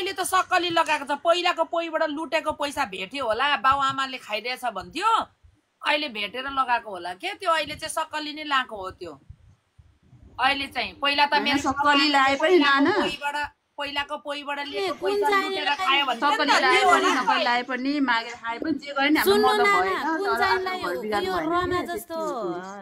अहिले त सक्कली लगाएको छ पहिलाको पोइबाट लुटेको पैसा भेट्यो होला बाउ आमाले खाइदिएछ भन्थ्यो अहिले भेटेर लगाएको होला के त्यो अहिले चाहिँ सक्कली नै लाएको हो त्यो अहिले चाहिँ पहिला त मेरो सक्कली लाए पनि नाना पहिलाको पोइबाट लिएको पैसा लुटेर खायो भने सक्कली लाए पनि नकली लाए पनि मागेर खाए पनि जे गरे नि हाम्रो मत भएन यो रमा जस्तो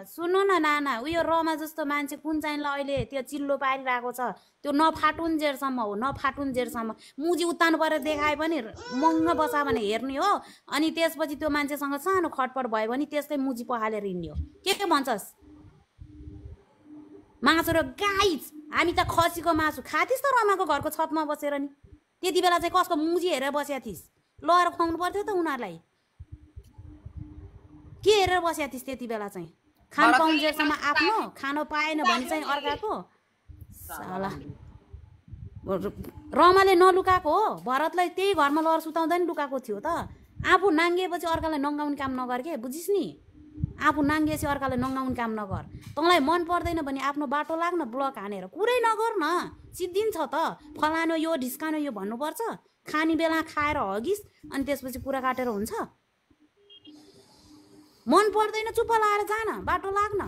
सुन्नु न नाना उयो रमा जस्तो मान्छे कुन चाहिँलाई अहिले त्यो चिल्लो पारिरहेको छ त्यो नफाटुन्जेलसम्म हो नफाटुन्जेलसम्म मुजी उतानु परेर देखाए पनि मङ्ग बसा भने हेर्ने हो अनि त्यसपछि त्यो मान्छेसँग सानो खटपट भयो भने त्यसकै मुजी पहालेर हिँड्ने हो के भन्छस् मासु र गाई हामी त खसीको मासु खाथिस् त रमाको घरको छतमा बसेर नि त्यति बेला चाहिँ कसको मुजी हेरेर बसेका थिइस् लएर खुवाउनु पर्थ्यो त उनीहरूलाई के हेरेर बसेका थिइस् त्यति बेला चाहिँ खान पाउन्जेलसम्म आफ्नो खान पाएन भने चाहिँ अर्काको साला रमाले नलुकाएको हो भरतलाई त्यही घरमा लएर सुताउँदा नि लुकाएको थियो त आफू नाङ्गिएपछि अर्कालाई नङ्गाउने काम नगर के बुझिस् नि आफू नाङ्गिएपछि अर्कालाई नङ्गाउने काम नगर तँलाई मन पर्दैन भने आफ्नो बाटो लाग्न ब्लक हानेर कुरै नगर न सिद्धिन्छ त फलानो यो ढिस्कानो यो भन्नुपर्छ खाने बेला खाएर हगिस् अनि त्यसपछि कुरा काटेर हुन्छ मन पर्दैन चुप्प लाएर जान बाटो लाग्न